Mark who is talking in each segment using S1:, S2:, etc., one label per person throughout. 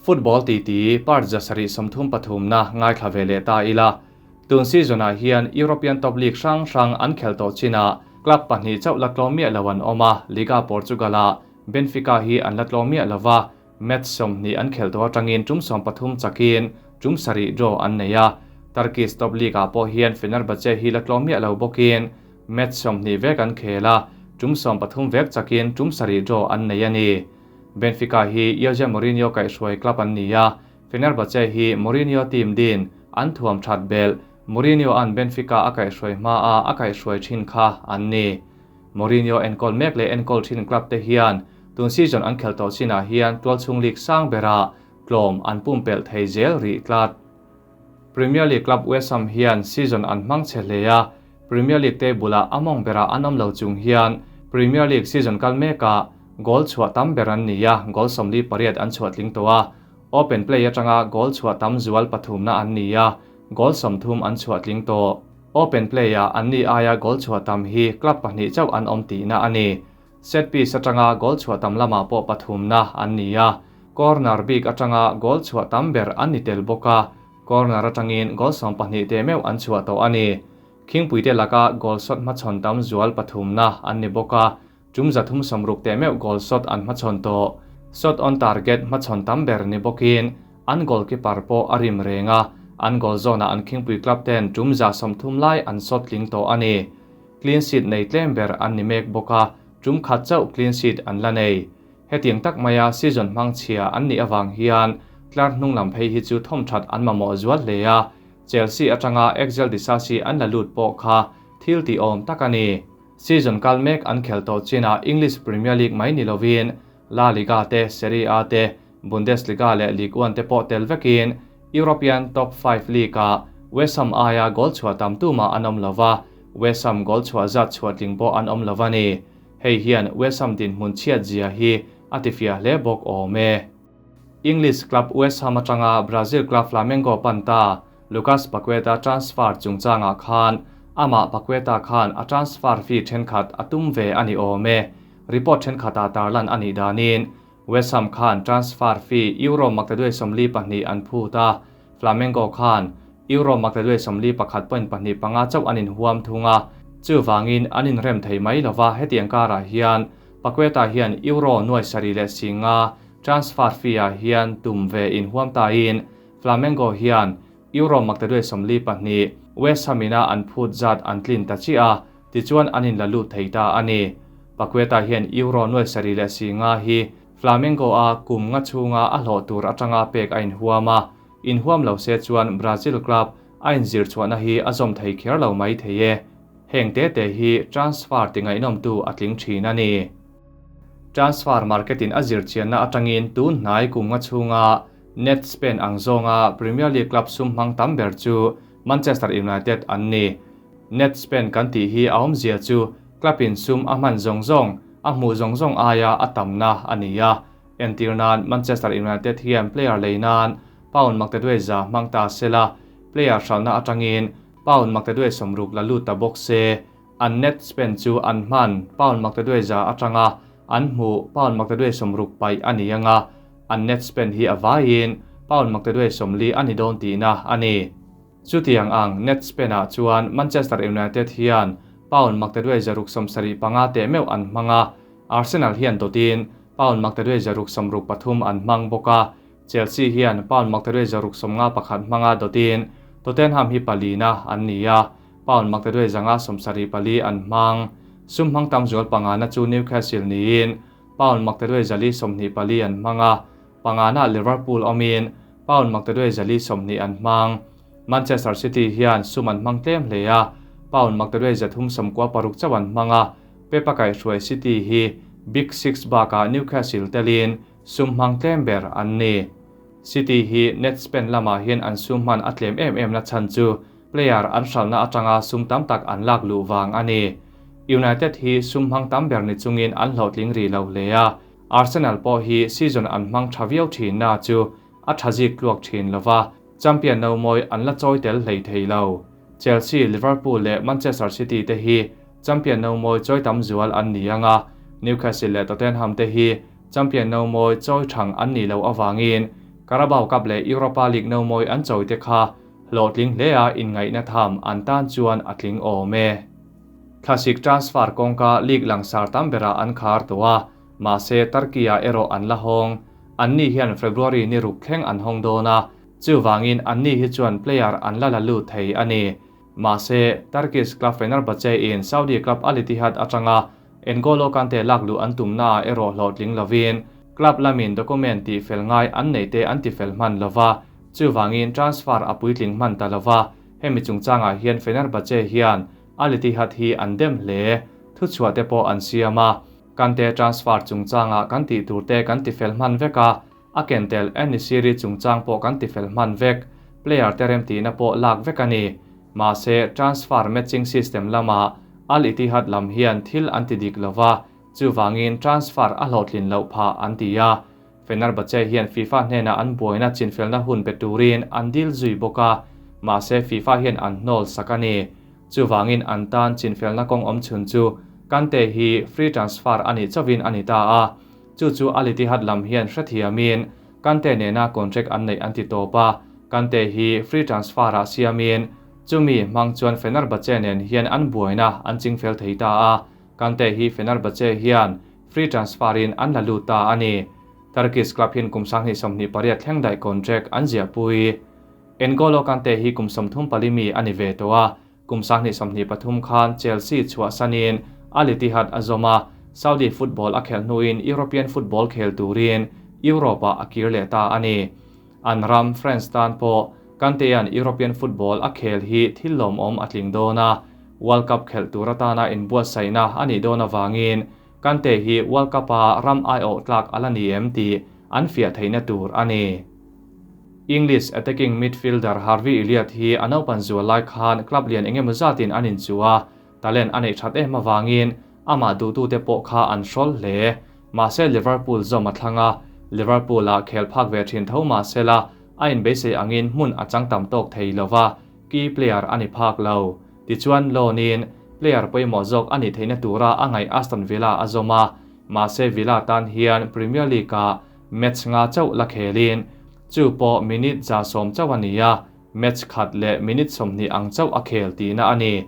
S1: Football titi part 733 na ngaithla ve leh ta ila. Tun season ah hian European top league hrang hrang an khelh tawh chinah club pahnih chauh la tlawm miah lo an awm a, Liga Portugal ah Benfica hi an la tlawm miah lova, match 20 an khelh tawh atangin tum 13 chakin tum 7 draw an nei a. Turkish top league ah pawh hian Fenerbahce hi la tlawm miah lo bawkin match 20 vek an khel a, tum 13 vek chakin tum 7 draw an nei a ni. Benfica hi Jose Mourinho kaihhruai club an ni a, Fenerbahce hi Mourinho team din an thuam that bel, Mourinho an Benfica a kaihhruai hma a a kaihhruai thin kha an ni. Mourinho enkawl mek leh enkawl thin club te hian tun season an khelh tawh chinah hian tualchhung league sang berah tlawm an pumpelh thei zel rih tlat. Premier League club West Ham hian season an hmang che hle a, Premier League table ah a mawng berah an awm lo chung hian Premier League season kal mekah goal chhuah tam ber an ni a, goal 48 an chhuah tling tawh a, open play atanga goal chhuah tam zual pathumna an ni a, goal 30 an chhuah tling tawh. Open play ah an ni aia goal chhuah tam hi club pahnih chauh an awm tihna a ni. Set piece atanga goal chhuah tam lamah pawh pathumna an ni a, corner bik atanga goal chhuah tam ber an ni tel bawk a, corner atangin goal 12 te meuh an chhuah tawh a ni. Khingpuite laka goal shot hmachhawn tam zual pathumna an ni bawk a, tum 360 te meuh goal shot an hmachhawn tawh. Shot on target hmachhawn tam ber ni bawkin an goalkeeper pawh a rim reng a, an goal zone ah an khingpui club ten tum 130 lai an shot tling tawh a ni. Clean sheet nei tlem ber an ni mek bawk a, tum khat chauh clean sheet an la nei. Hetiang tak maia season hmang chhia an nih awang hian tlar hnung lam phei hi chu thawm that an mamawh zual hle a, Chelsea atanga Axel Disasi an la lut pawh kha thil ti awm tak a ni. Season kal mek an khel tawh chinah English Premier League mai ni lovin La Liga te, Serie A te, Bundesliga leh Ligue 1 te pawh tel vekin European Top 5 League ah West Ham aia goal chhuah tam tuma an awm lova, West Ham goal chhuah zat chhuah tling pawh an awm lova ni. Hei hian West Ham din hmun chhiat zia hi a ti fia hle bawk awm e. English club West Ham atanga Brazil club Flamengo pan ta Lucas Paqueta transfer chungchangah khan amah Paqueta khan a transfer fee thenkhat a tum ve ani awm e. Report thenkhat a tarlan ani danin West Ham khan transfer fee euro maktaduai 42 an phut a, Flamengo khan euro maktaduai 41.25 chauh anin huam thunga, chu wangin anin rem thei mai lova hetiang karah hian Paqueta hian euro nuai sari leh singa transfer fee ah hian tum ve in huam ta in Flamengo hian euro maktaduai 42 West Hamina an phut zat an tlin ta chi a, tichuan anin la lut thei ta ani. Paqueta hian euro nuai sari leh singa hi Flamengo a kum nga chunga a hlawh tur atanga pek a in huam a, in huam lo se chuan Brazil club a in zir chhuahna hi a zawm thei kher lo mai thei e. Heng te te hi transfer ti ngaihnawm tu a tling thin a ni. Transfer market in a zir chianna atangin tun hnai kum nga chunga net spend ang zawnga Premier League club sum hmang tam ber chu Manchester United an ni. Net spend kan tih hi a awm zia chu club in sum a hman zawng zawng a hmuh zawng zawng aia a tamna a ni a. Entir nan Manchester United hian player lei nan pound maktaduai za hmang ta sela player hralhna atangin pound maktaduai 60 la lut ta bawk se an net spend chu an hman pound maktaduai za atanga an hmu pound maktaduai 60 pai ani anga an net spend hi a vaiin pound maktaduai 40 ani dawn tihna ani. Chutiang ang net spend ah chuan Manchester United hian pound maktaduai 675 te meuh an hmanga, Arsenal hian dotin pound maktaduai 663 an hmang bawk a, Chelsea hian pound maktaduai 651 hmanga dotin Tottenham hi palina an ni a, pound maktaduai 574 an hmang. Sum hmang tam zual panga na chu Newcastle niin pound maktaduai 424 an hmanga, panga na Liverpool awmin pound maktaduai 420 an hmang. Manchester City hian sum an hmang tlem hle a, pound maktaduai 396 chauh an hmanga, Pepa kaihhruai City hi Big Six bakah Newcastle telin sum hmang tlem ber an ni. City hi net spend lamah hian an sum hman a tlem em em na chan chu player an hralhna atanga sum tam tak an lak luh wang a ni. United hi sum hmang tam ber ni chungin an hlawhtling ri lo hle a, Arsenal pawh hi season an hmang tha viau thin na chu a thazik tluak thin lova, champion no mawi an la chawi tel hlei thei lo. Chelsea, Liverpool leh Manchester City te hi champion no mawi chawi tam zual an ni anga, Newcastle leh Tottenham te hi champion no mawi chawi thang an ni lo awangin Carabao Cup leh Europa League nomawi an chawi te kha hlawhtling hle a inngaihna tham an tan chuan a tling awm e. Thlasik transfer kawngka league langsar tam berah an khar tawh a, mahse Turkey-ah erawh an la hawng. Anni hian February ni ruk thleng an hawng dawn a, chuvangin anni hi chuan player an la la lut thei a ni. Mahse, Turkish club Fenerbahce in Saudi club Al Ittihad atanga N'Golo Kante lak luh an tumnaah erawh hlawhtling lovin, club lamin document tihfel ngai an neih te an tifel hman lova, chuvangin transfer a puitling hman ta lova, hemi chungchangah hian Fenerbahce hian Al Ittihad hi an dem hle. Thuchhuah te pawh an siam a, Kante transfer chungchangah kan tih tur te kan tifel hman vek a, A ken tel Enisiri chungchang pawh kan tifel hman vek, player te remtihna pawh lak vek a ni. Mahse, transfer matching system lamah Al Ittihad lam hian thil an ti dik lova, chuvangin transfer a hlawhtlin loh phah an ti a. Fenerbahce hian FIFA hnenah an buaina chinfelna hun pe turin an dil zui bawk a, mahse FIFA hian an hnawl sak a ni. Chuvangin an tan chinfelna kawng awm chhun chu Kante hi free transfer a nih chauhin a ni ta a. Chu chu Al Ittihad lam hian hrethiamin Kante nena contract an neih an ti tawp a, Kante hi free transfer-ah siamin chumi hmang chuan Fenerbahce nen hian an buaina an chingfel thei ta a, Kante hi Fenerbahce hian free transfer-in an la lut ta a ni. Turkish club hian kum 2028 thleng daih contract an ziahpui. N'Golo Kante hi kum 34 mi a ni ve tawh a, Kum 2023 khan Chelsea chhuahsanin Al Ittihad a zawm a, Saudi football a khelh hnuin European football khel turin Europe-ah a kir leh ta a ni. An ram France tan pawh Kante-a'n European football a khel hi thil lawmawm a tling dawn a, World Cup khelh tur atana inbuatsaihna a nih dawn avangin Kante hi World Cup-a ram aiawh tlak a la ni em tih an fiah theihna tur a ni. English attacking midfielder Harvey Elliott hi a naupan zual lai khan club lian eng emaw zatin an inchuh a, talent a neih that em avangin amah duhtute pawh kha an hrawl hle. Mahse Liverpool zawm a thlang a, Liverpool-ah khel phak ve thin tho mah sela a inbeisei angin hmun a chang tam tawk thei lo va, key player a ni phak lo. Tichuan loan-in player pawimawh zawk a nih theihna tura a ngaih Aston Villa a zawm a, mahse Villa tan hian Premier League-ah Match nga chauh la khelin, chu pawh minute 110 chauh a ni a, match khat leh minute 20 ang chauh a khel tihna a ni.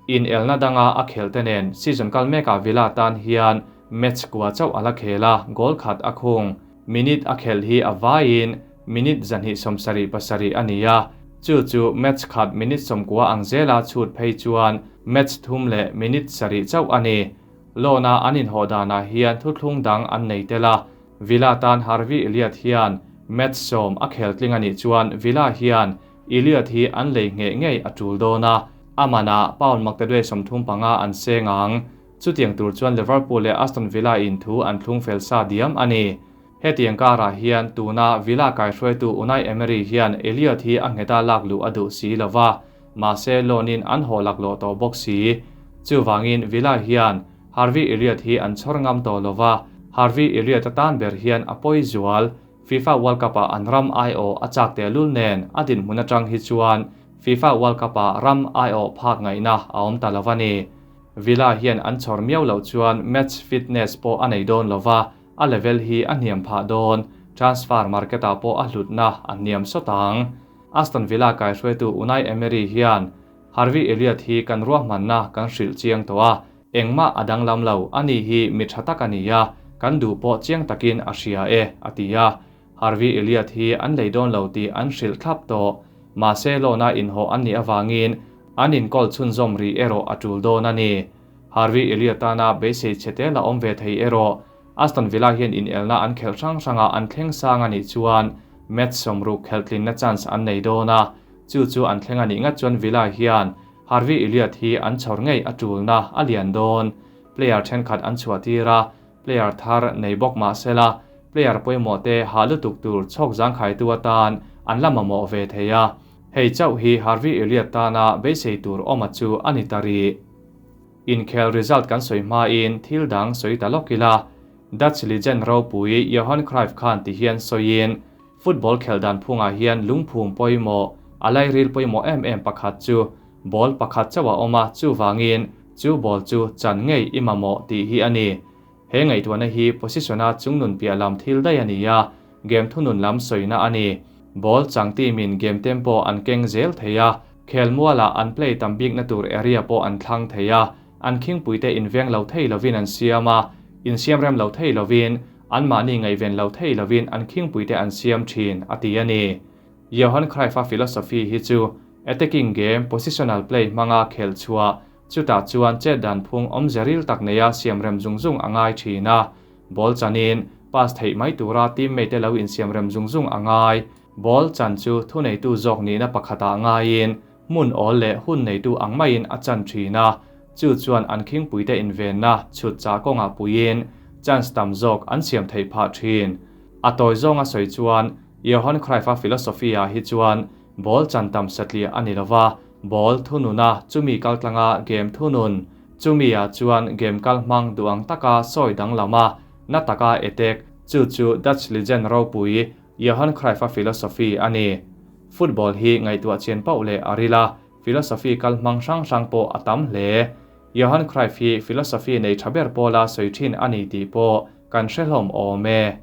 S1: Inelna danga a khelh te nen season kal mekah Villa tan hian match kua chauh a la khel a, goal khat a khung. Minute a khelh hi a vaiin minute 277 a ni a, chu chu match khat minute 90 ang zela chhut phei chuan match thum leh minute 7 chauh a ni. Loan-a an inhawh danah hian thuthlung dang an nei tel a, Villa tan Harvey Elliott hian match 10 a khel tling a nih chuan Villa hian Elliott hi an lei ngheh ngei a tul dawn a, a manah pound maktaduai 35 an seng ang. Chutiang tur chuan Liverpool leh Aston Villa in thu an thlung fel sa diam a ni. Hetiang karah hian tuna Villa kaihruaitu Unai Emery hian Elliott hi a ngheta lak luh a duh si lo va, mahse loan-in an haw laklawh tawh bawk si. Chuvangin Villa hian Harvey Elliott hi an chhawr ngam tawh lo va, Harvey Elliott atan ber hian a pawi zual. FIFA World Cup-ah an ram aiawh a chak tehlul nen a dinhmun atang hi chuan FIFA World Cup-ah ram aiawh phak ngaihna a awm ta lo a ni. Villa hian an chhawr miau loh chuan match fitness pawh a nei dawn lo va, a level hi a hniam phah dawn. Transfer market-ah pawh a hlutna a hniam sawt ang. Aston Villa kaihruaitu Unai Emery hian Harvey Elliott hi kan ruahmanna kan hrilh chiang tawh a, engmah a danglam lo, ani hi mi tha tak a ni a, kan duh pawh chiang takin a hria e, a ti a. Harvey Elliott hi an lei dawn lo tih an hrilh thlap tawh. Mahse loan-a inhawh an nih avangin an inkawl chhunzawm rih erawh a tul dawn a ni. Harvey Elliott tana beisei chhe tel a awm ve thei erawh Aston Villa hian inelna an khelh hrang hranga an thleng sang a nih chuan match 60 khelh tlinna chance an nei dawn a, chu chu an thleng a nih ngat chuan Villa hian Harvey Elliott hi an chhawr ngei a tulna a lian dawn. Player thenkhat an chhuah tir a, player thar nei bawk mah sela player pawimawh te hah lutuk tur chhawk zangkhaitu atan an la mamawh ve thei a, hei chauh hi Harvey Elliott tana beisei tur awma chu a ni ta rih. Inkhel result kan sawi hmain thil dang sawi ta lawk ila, Dutch legend ropui Johan Cruyff khan ti hian sawiin, Football khelh dan phungah hian lungphum pawimawh, a lairil pawimawh em em pakhat chu ball pakhat chauh a awm a, chuvangin chu ball chu chan ngei i mamawh tih hi a ni. He ngaihtuahna hi position-a chungnun piah lam thil daih a ni a, game thunun lam sawina a ni. Ball chang team in game tempo an keng zel thei a, khelmualah an play tam bikna tur area pawh an thlang thei a, an khingpuite inveng lo thei lovin an siam a, insiamrem lo thei lovin, anmahni ngaihven lo thei lovin an khingpuite an siam thin, a ti a ni. Johan Cruyff-a philosophy hi chu attacking game, positional play hmanga khelh chhuah, chutah chuan chet dan phung awmze ril tak neia siamrem zung zung a ngai thin a. Ball chanin pass theih mai tura teammate-te lo insiamrem zung zung a ngai. Ball chan chu thuneitu zawk nihna pakhatah ngaiin hmun awl leh hun neitu ang maiin a chan thin a, chu chuan an khingpuite invenna chhut chah kawngah puiin chance tam zawk an siam theih phah thin. A tawi zawnga sawi chuan Johan Cruyff-a philosophy-ah hi chuan ball chan tam satliah a ni lova, ball thununa chumi kaltlanga game thunun, chumi-ah chuan game kal hmang duh ang taka sawi danglam a, na taka attack, chu chu Dutch legend ropui Johan Cruyff-a philosophy a ni. Football hi ngaihtuah chian pauh leh a ril a, philosophy kal hmang hrang hrang pawh a tam hle. Johan Cruyff hi philosophy nei tha ber pawla sawi thin a ni tih pawh kan hre hlawm awm e.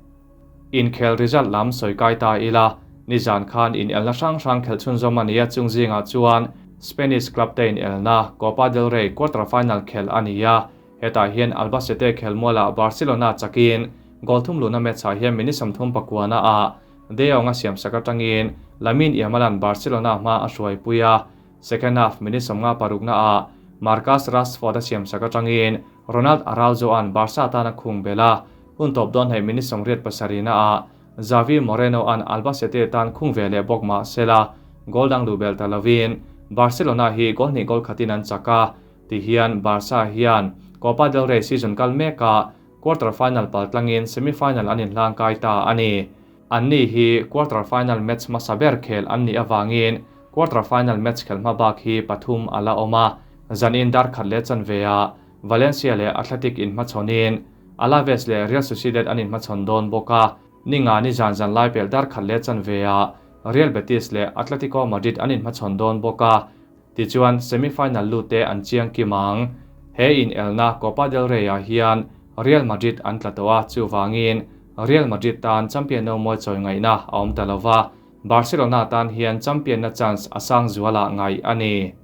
S1: Inkhel result lam sawi kai ta ila, nizan khan inelna hrang hrang khelh chhunzawm a ni a, chung zingah chuan Spanish club te inelna Copa del Rey quarter final khelh a ni a, hetah hian Albacete khelmualah Barcelona chakin goal thum luhna match-ah hian minute 30 pakuana ah De Jong a siamsak atangin Lamine Yamal-a'n Barcelona hma a hruaipui a, second half minute 50 parukna ah Marcus Rashford a siamsak atangin Ronald Araujo-a'n Barca tan a khung belh a, hun tawp dawn hnaih minute 87 na ah Xavi Moreno-a'n Albacete tan khung ve leh bawk mah sela, goal dang luh belh ta lovin Barcelona hi goal hnih goal khatin an chak a, tihian Barca hian Copa del Rey season kal mekah quarter final pal tlangin semi final an inhlang kai ta a ni. Anni hi quarter final match hmasa ber khel an nih avangin quarter final match khel hma bak hi pathum a la awm a, zanin dar khat leh chanve ah Valencia leh Athletic inhmachhawnin Alaves leh Real Sociedad an inhmachhawn dawn bawk a, ninga ni zan zan lai pelh dar khat leh chanve ah Real Betis leh Atletico Madrid an inhmachhawn dawn bawk a, tichuan semi final lut te an chiang kim ang. He inelna Copa del Rey ah hian Real Madrid an tla tawh a, chuvangin Real Madrid tan champion no mawi chawi ngaihna a awm ta lova, Barcelona tan hian champion na chance a sang zualah ngaih a ni.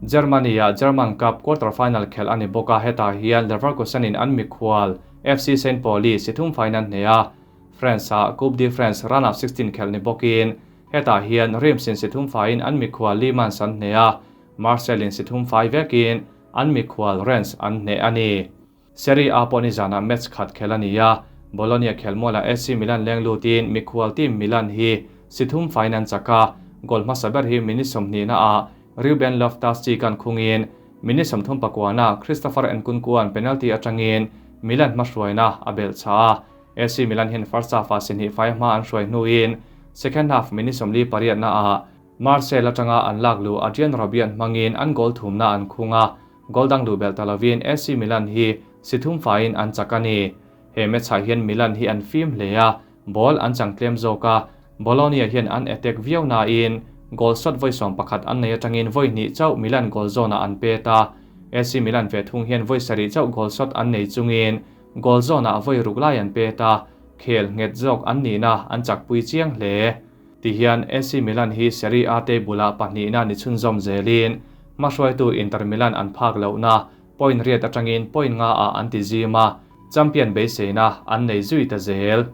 S1: Germany-ah German Cup quarter final khelh a ni bawk a, hetah hian Leverkusen-in an mikhual FC Saint Pauli si thum fain an hneh a. France-ah Coupe de France round of 16 khelh ni bawkin hetah hian Reims-in si thum faiin an mikhual Le Mans an hneh a, Marseille-in si thum fai vekin an mikhual Rennes an hneh a ni. Serie A pawh nizanah match khat khelh a ni a, Bologna khelmualah AC Milan leng lutin mikhual team Milan hi si thum faiin an chak a, goal hmasa ber hi minute 20 ah Ruben Loftus-Cheek an khungin minute 39 ah Christopher Nkunku-a'n penalty atangin Milan hmahruaina a belh chah a, AC Milan hian first half-ah si hnih fai hma an hruai hnuin second half minute 48 na ah Marseille atanga an lak luh Adrien Rabiot hmangin an goal thumna an khung a, goal dang duh belh ta lovin AC Milan hi si thum faiin an chak a ni. He match-ah hian Milan hi an fim hle a, ball an chang tlem zawk a, Bologna hian an attack viau nain goal shot vawi 11 an nei atangin vawi hnih chauh Milan goal zone-ah an pet a, AC Milan ve thung hian vawi sarih chauh goal shot an nei chungin goal zone-ah vawi ruk lai an pet a, khel nghet zawk an nihna an chakpui chiang hle. Tihian AC Milan hi Serie A table-ah pahnihna ni chhunzawm zelin hmahruaitu Inter Milan an phak lohna point riat atangin point nga ah an ti zim a, champion beiseina an nei zui ta zel.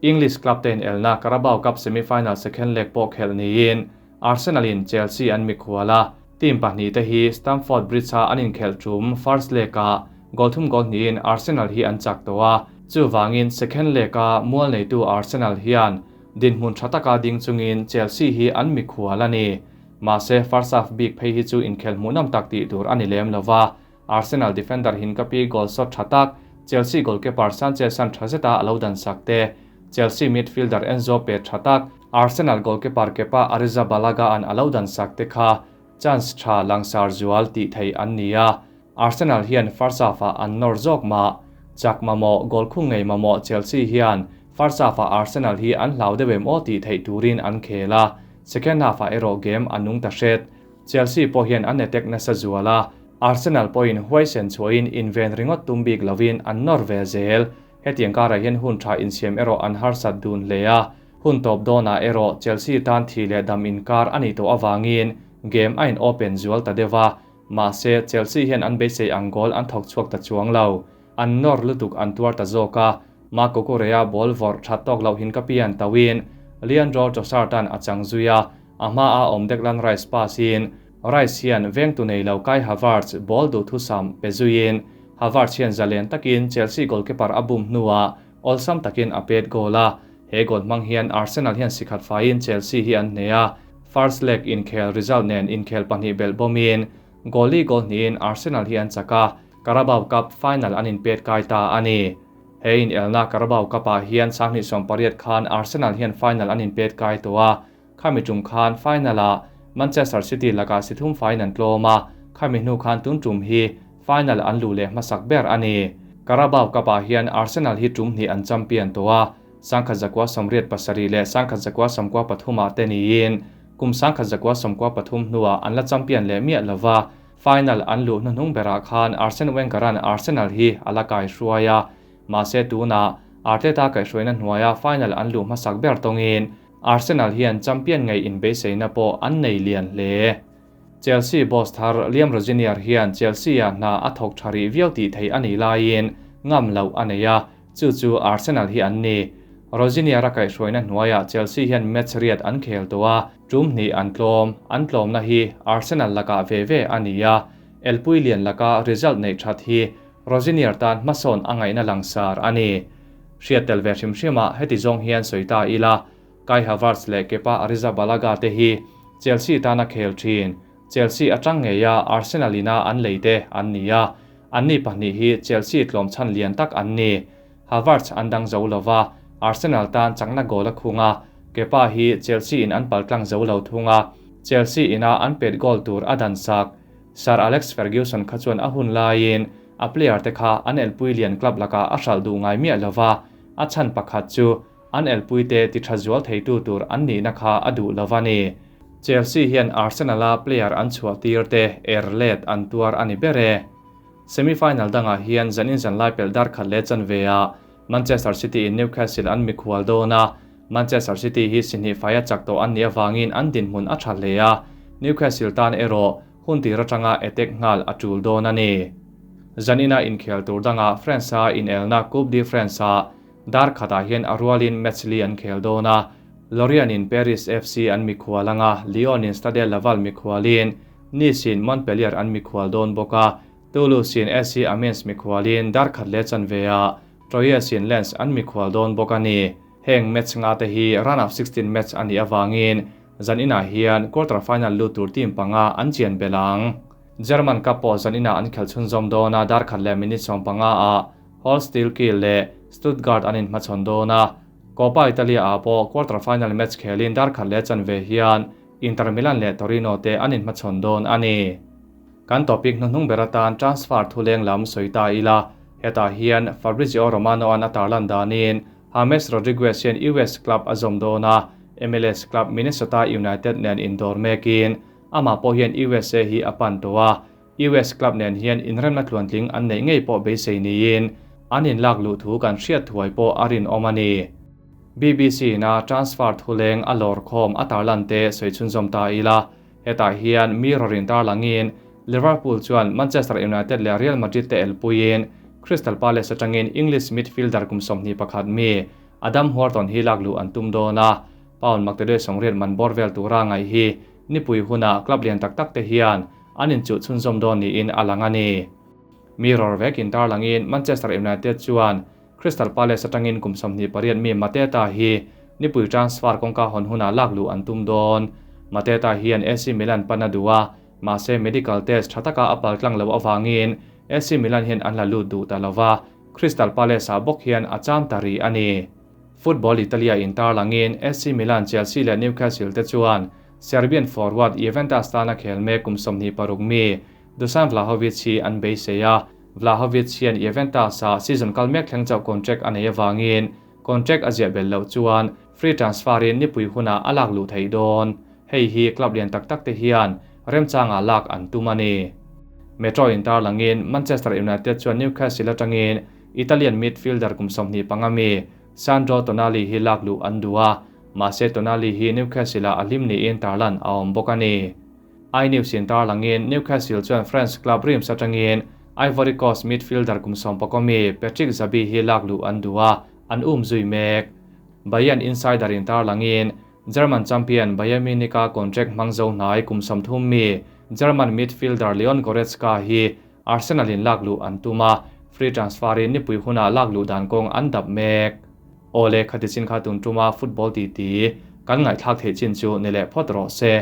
S1: English club te inelna Carabao Cup semi-final second leg pawh khelh niin Arsenal in Chelsea an mikhual a, team pahnih te hi Stamford Bridge-a an inkhelh tum first leg-ah goal thum goal hnihin Arsenal hi an chak tawh a, chuvangin second leg-a mual neitu Arsenal hian dinhmun tha taka ding chungin Chelsea hi an mikhual a ni. Mahse first half bik phei hi chu inkhelh hmuhnawm tak tih tur a ni lem lova, Arsenal defender Hincapi goal shot tha tak Chelsea goalkeeper Sanchez an tha zeta a lo dan sak te, Chelsea midfielder Enzo pe tha tak Arsenal goalkeeper Kepa Arrizabalaga an a lo dan sak te kha chance tha langsar zual tih thei an ni a, Arsenal hian first half-ah an nawr zawk mah. Chak mamawh, goal khung ngei mamawh Chelsea hian first half-ah Arsenal hi an hlau deuh em aw tih theih turin an khel a, second half-ah erawh game a nung ta hret. Chelsea pawh hian an attack nasa zual a, Arsenal pawhin huaisen chhuahin inven ringawt tum bik lovin an nawr ve zel. Hetiang karah hian hun tha insiam erawh an harsat dun hle a, hun tawp dawnah erawh Chelsea tan thi leh dam inkar a nih tawh avangin game a in open zual ta deuh a, mahse Chelsea hian an beisei ang goal an thawk chhuak ta chuang lo. An nawr lutuk an tuar ta zawk a, Marc Cucurella ball vawrh that tawk loh hin ka pian tauhin Leandro Trossard-a'n a chang zui a, a hmaah awm Declan Rice pass in Rice hian vengtu nei lo Kai Havertz ball duhthusam pe zuiin Havertz hian zalen takin Chelsea goalkeeper a bum hnuah awlsam takin a pet goal a, he goal hmang hian Arsenal hian sikhat faiin Chelsea hi an hneh a, first leg inkhel result nen inkhel pahnih belh bawmin goal li goal hnihin Arsenal hi an chak a, Carabao Cup final an inpet kai ta a ni. He inelna Carabao Cup-ah hian 2018 khan Arsenal hian final an inpet kai tawh a, Khami tum khan final-ah Manchester City lakah si thum faiin an tlawm a, khami hnu khan tun tum hi final an luh leh hmasak ber a ni. Carabao Cup-ah hian Arsenal hi tum hnih an champion tawh a, 1987 leh 1993 ah te niin kum 1993 hnuah an la champion leh miah lo va, final an luh hnuhnung berah khan Arsene Wenger-a'n Arsenal hi a la kaihruai a, mahse tunah Arteta kaihhruaina hnuaia final an luh hmasak ber tawngin Arsenal hian champion ngei inbeiseina pawh an nei lian hle. Chelsea boss thar Liam Rosenior hian Chelsea-ah hna a thawk tha rih viau tih theih a nih laiin ngam loh a nei a, chu chu Arsenal hi an ni. Rosenior-a kaihhruaina hnuaiah Chelsea hian match riat an khel tawh a, tum hnih an tlawm, an tlawmna hi Arsenal lakah ve ve a ni a, elpui lian laka result neih that hi Rosenior tan hmasawn a ngaihna langsar a ni. Hriat tel ve hrim hrim ah heti zawng hian sawi ta ila, Kai Havertz leh Kepa Arrizabalaga te hi Chelsea tana khel thin, Chelsea atang ngeia Arsenal ina an lei te an ni a, anni pahnih hi Chelsea tlawm chhan lian tak an ni. Havertz an dang zo lova, Arsenal tan chakna goal a khung a, Kepa hi Chelsea in an paltlang zo lo thung a, Chelsea ina an pet goal tur a dan sak. Sir Alex Ferguson kha chuan a hun laiin a player te kha an elpui lian club lakah a hralh duh ngai miah lova, a chhan pakhat chu an elpui te ti tha zual theitu tur an nihna kha a duh lova ni. Chelsea hian Arsenal-a player an chhuah tir te er let an tuar a ni ber e. Semi-final dangah hian zanin zanlai pelh dar khat leh chanve ah Manchester City in Newcastle an mikhual dawn a, Manchester City hi sihnih faia chak tawh an nih avangin an dinhmun a tha hle a, Newcastle tan erawh hun tir atanga attack nghal a tul dawn a ni. Zanina inkhel tur dangah France-a inelna Coupe de France-ah dar khatah hian a rualin match li an khel dawn a, Lorient-in Paris FC an mikhual anga Lyon-in Stade Laval mikhualin Nice-in Montpellier an mikhual dawn bawk a, Toulouse-in SC Amiens mikhualin dar khat leh chanve ah Troyes-in Lens an mikhual dawn bawk a ni. Heng match nga te hi round of 16 match a nih avangin zan inah hian quarter final lut tur team panga an chian belh ang. German Cup pawh zan inah an khelh chhunzawm dawn a, dar khat leh minute 15 ah Holstein Kiel leh Stuttgart an inhmachhawn dawn a. Coppa Italia ah pawh quarter final match khelin dar khat leh chanve hian Inter Milan leh Torino te an inhmachhawn dawn a ni. Kan topic hnuhnung ber atan transfer thuleng lam sawi ta ila, hetah hian Fabrizio Romano-a'n a tarlan danin James Rodriguez hian US club a zawm dawn a, MLS club Minnesota United nen indawr mekin amah pawh hian USA hi a pan tawh a, US club nen hian inremna tluantling an neih ngei pawh beisei niin an inlak luh thu kan hriat thuai pawh a rinawm a ni. BBC ina transfer thuleng a lawr khawm a tarlan te sawi chhunzawm ta ila, hetah hian mirror in tarlangin Liverpool chuan Manchester United leh Real Madrid te elpuiin Crystal Palace atangin English midfielder kum 21 mi Adam Wharton hi lak luh an tum dawn a, pound maktaduai sawngriat man bawr vel tura ngaih hi nipui hunah club lian tak tak te hian an inchuh chhunzawm dawn niin a lang a ni. Mirror vekin tarlangin Manchester United chuan Crystal Palace atangin kum 28 mi Mateta hi nipui transfer kawngka hawn hunah lak luh an tum dawn. Mateta hian AC Milan pan a duh a, mahse medical test tha taka a paltlang loh avangin AC Milan hian an la lut duh ta lova, Crystal Palace-ah bawk hian a cham ta rih a ni. Football Italia in tarlangin AC Milan, Chelsea leh Newcastle te chuan Serbian forward Juventus tana khel mek kum 26 mi Dusan Vlahovic hi an beisei a, Vlahovic hian Juventus-ah season kal mek thleng chauh contract a nei avangin contract a ziah belh loh chuan free transfer-in nipui hunah a lak luh theih dawn. Hei hi club lian tak tak te hian remchangah lak an tum a ni. Metro in tarlangin Manchester United chuan Newcastle atangin Italian midfielder kum 25 mi Sandro Tonali hi lak luh an duh a, mahse Tonali hi Newcastle-ah a hlim niin tarlan a awm bawk a ni. iNews in tarlangin Newcastle chuan French club Reims atangin Ivory Coast midfielder kum 11 mi Patrick Zabi hi lak luh an duh a, an um zui mek. Bayern insider in tarlangin German champion Bayern Munich-a contract hmang zo hnai kum 30 mi German midfielder Leon Goretzka hi Arsenal in lak luh an tum a, free transfer in nipui hunah lak luh dan kawng an dap mek. Awle, khati chin kha tun tuma football titi kan ngaihthlak theih chin chu ni leh phawt rawh se.